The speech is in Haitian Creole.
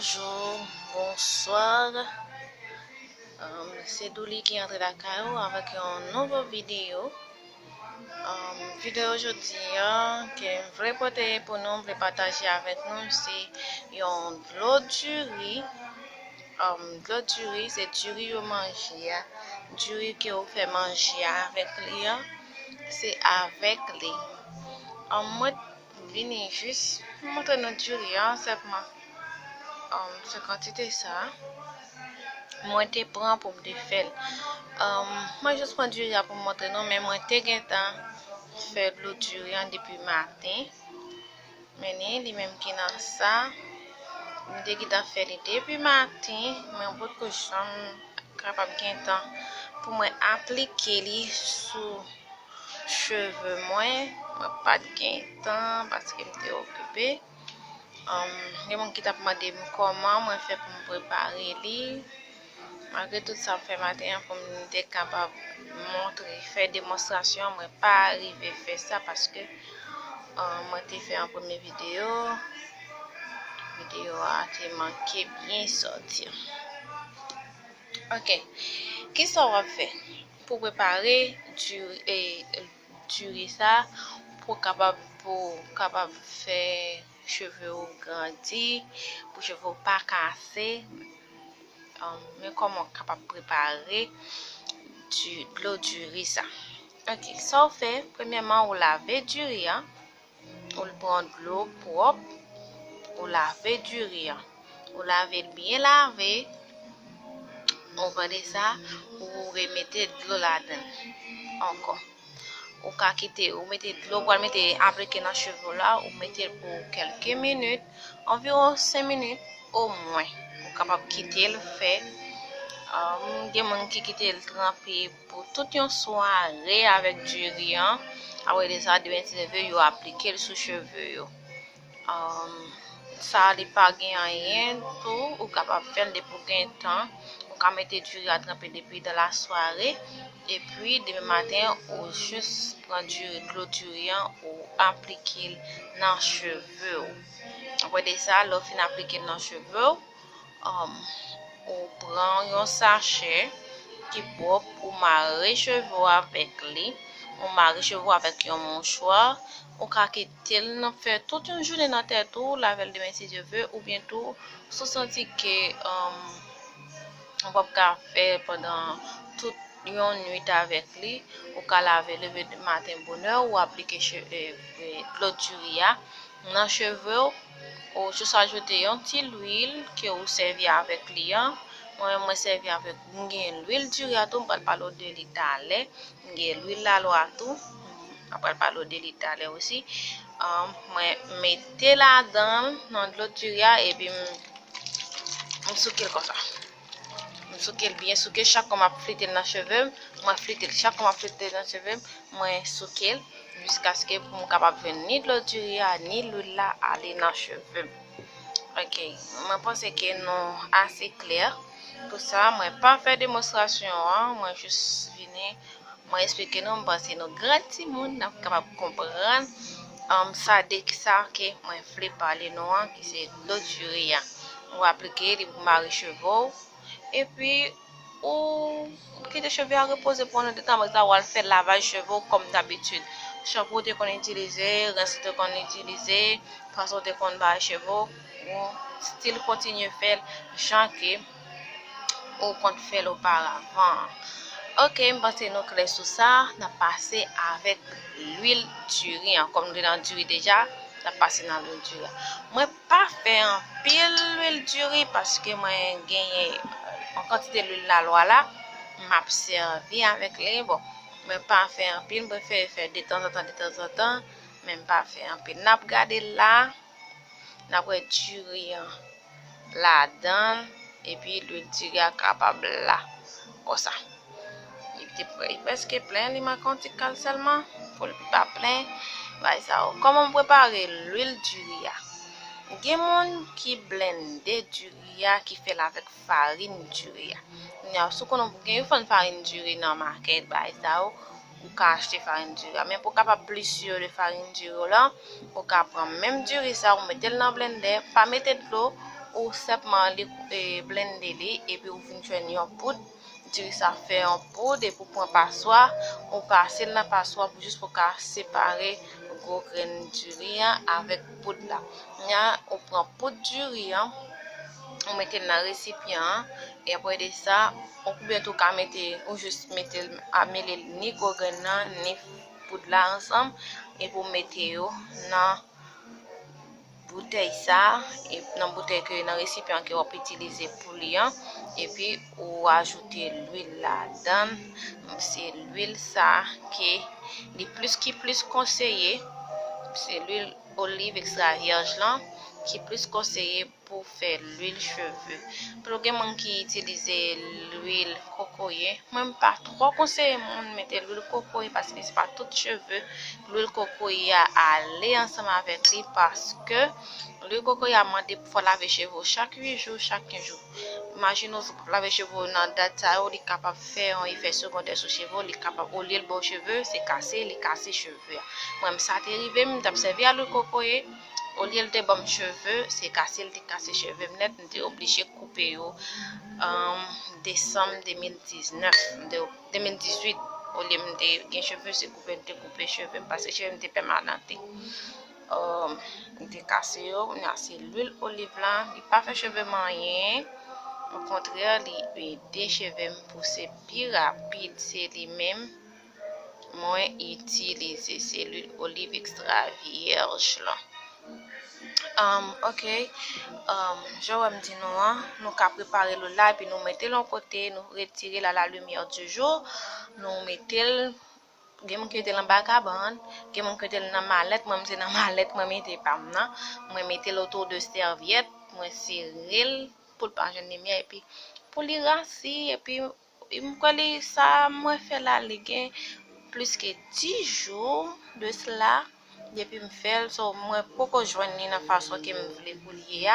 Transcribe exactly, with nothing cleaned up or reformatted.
Bonjou, bonswa. Um, se Douli ki antre lakay ou avèk yon nouvo videyo. Um, videyo jodi a ke m vle pote pou nou, m vle pataje avèk nou, se yon dlo diri. Um, dlo diri, se diri yo manje a. Diri ke ou fè manje a avèk li a, se avèk li. Um, mwen vini jis montre nou diri a sèlman. Um, se kantite sa mwen te pran pou m te fè l. Um, mwen jis pran diri a pou m montre nou, men mwen te gentan fè dlo diri a depi maten. Men ni li menm ki nan sa. M te gentan fè li depi maten, men m potko janm kapab gen tan pou mwen aplike li sou cheve mwen. Mwen pa t gen tan paske m te okipe. Um, gen moun ki t ap mande m kòman mwen fè pou m prepare li. Malgre tout sa m fè maten an pou m te kapab montre, fè demonstrasyon, mwen pa rive fè sa paske, uh, mwen te fè an premye videyo. Videyo a te manke byen sòti. Ok. Kisa w ap fè pou prepare diri, e, diri sa pou kapab, pou kapab fè cheve w grandi, pou cheve w pa kase? Um, men kòman w kapab prepare di, dlo diri sa? Ok, sa w fè, premyèman, ou lave diri a, ou pran dlo pwòp, ou lave diri a. Ou lave l byen lave, ou pran de sa, ou remete dlo ladan l ankò. Ou ka kite, ou mete dlo, ou pral mete aplike nan cheve w la, ou mete l pou kèlke minit, anviwon senk minit omwen. Ou kapab kite l fè. Um, gen moun ki kite l tranpe pou tout yon sware avèk diri an. Apre de sa, demen ti leve, yo aplike l sou cheve yo. Um, sa li pa gen anyen tou, ou kapab fè l depi w gen tan. Ou ka mete diri a tranpe depi dan lasware, epi demen maten, ou jis pran diri, dlo diri an, ou aplike l nan cheve w. Apre de sa, lè w fin aplike l nan cheve w, um, ou pran yon sachè ki pwòp, ou mare cheve w avèk li, ou mare cheve w avèk yon mouchwa, ou ka kite l nan fè tout yon jounen nan tèt ou, lave l demen si Dye vle, oubyen tou, si w santi ke, um, ou p ap ka fè pandan tout yon nwit avèk li, ou ka lave leve maten bonè, ou aplike che-, e, e, dlo diri a nan cheve w, ou jis ajoute yon ti lwil ke ou sèvi avèk li an. Mwen menm, mwen sèvi avèk, m gen lwil diri a tou, m pral pale w de li talè. M gen lwil lalwa tou, m pral pale w de li talè osi. Ahn, mwen mete ladan l, nan dlo diri a, epi m, m souke l konsa. M souke l byen souke, chak fwa m ap flite l nan cheve m, mwen flite l. Chak fwa m ap flite l nan cheve m, mwen souke l, jiskaske pou m kapab jwenn ni dlo diri a, ni lwil la ale nan cheve m. Ok, mwen panse ke nou ase klè. Pou sa, mwen pa fè demonstrasyon an, mwen jis vini, mwen eksplike nou, m panse nou gran timoun, n ap kapab konprann, um, sa de kisa ke mwen vle pale nou an, ki se dlo diri a. Ou aplike li pou mare cheve w, epi ou kite cheve a repoze pou yon de tan, apre sa w al fè lavaj cheve w kòm dabitid. Chanpou w te konn itilize, rens ou te konn itilize, fason w te konn bay cheve w, ou still kontinye fè l jan ke ou konn fè l oparavan an. Ok, m panse nou klè sou sa, n ap pase avèk lwil diri an. Kòm nou te nan diri deja, n ap pase nan lwil diri an. Mwen pa fè anpil lwil diri paske mwen genyen yon kantite lwil lalwa la, m ap sèvi avèk li. Bon, mwen pa fè anpil, m prefere fè detanzantan, detanzantan, men m pa fè anpil. N ap gade la, n ap wè diri an ladan l, epi lwil diri a kapab la, konsa. Li te pre-, li prèske plen, li manke yon ti kal sèlman pou l pa plen. Bagay sa yo. Kòman m prepare lwil diri a? Gen moun ki blende diri a, ki fè l avèk farin diri a. Kounye a, si w konnen gen yon fann farin diri nan makèt, bagay sa yo, ou ka achte farin diri a. Men pou w kapab pli si de farin diri w lan, ou ka pran menm diri sa, ou mete l nan blendè, pa mete dlo, Ou senpman li, e, blende li, epi ou vin jwenn yon poud. Diri sa fè yon poud, epi ou pran paswa, ou pase l nan paswa pou jis pou ka separe gwo grenn diri an avèk poud la. Nya, ou pran poud diri an, ou mete l nan resipyan an, e apre de sa, oubyen tou ka mete, ou jis mete l, a mele l ni gwo grenn nan, ni poud la ansanm, epi ou mete yo nan boutèy sa, e nan boutèy ke nan resipyan ke w ap itilize pou li an, epi ou ajoute lwil ladan l. Se lwil sa ke li plis, ki plis konseye, se lwil oliv ekstra vyèj lan ki plis konseye pou fè lwil cheve. Pou gen moun ki itilize lwil kokoye, mwen m pa twò konseye moun mete lwil kokoye paske se pa tout cheve lwil kokoye a ale ansanm avèk li, paske lwil kokoye a mande pou fò lave cheve w chak uit jou, chak kenz jou. Imajine w lave cheve w nan dat sa yo, li kapab fè yon efè segondè sou cheve w, li kapab, olye l ba w cheve, se kase, li kase cheve a. Mwen, sa te rive m, m t ap sèvi a lwil kokoye, olye l te ban m cheve, se kase l te kase cheve m nèt, m te oblije koupe yo, um, desanm de mil diznèf, m te, de mil dizuit, olye m te gen cheve, se koupe m te koupe cheve m, paske cheve m te pèmanante. Um, m te kase yo, kounye a se lwil oliv lan, li pa fè cheve m anyen, okontrè, li ede cheve m pouse pi rapid, se li menm mwen itilize, se lwil oliv ekstra vyèj lan. Um, ok. Um, jan w wè m di nou an, nou ka prepare lwil la, epi nou mete l yon kote, nou retire l à la lumière du jour, nou mete l, gen moun ki mete l anba kabann, gen moun ki mete l nan malèt, mwen, m se nan malèt mwen mete pa m nan, mwen mete l otou de sèvyèt, mwen sere l pou l pa jwenn limyè, epi pou li rasi, epi m kwè li, sa mwen fè la, li gen plis ke dis jou de sela, depi m fè l, so mwen poko jwenn li nan fason ke m vle pou li ye a.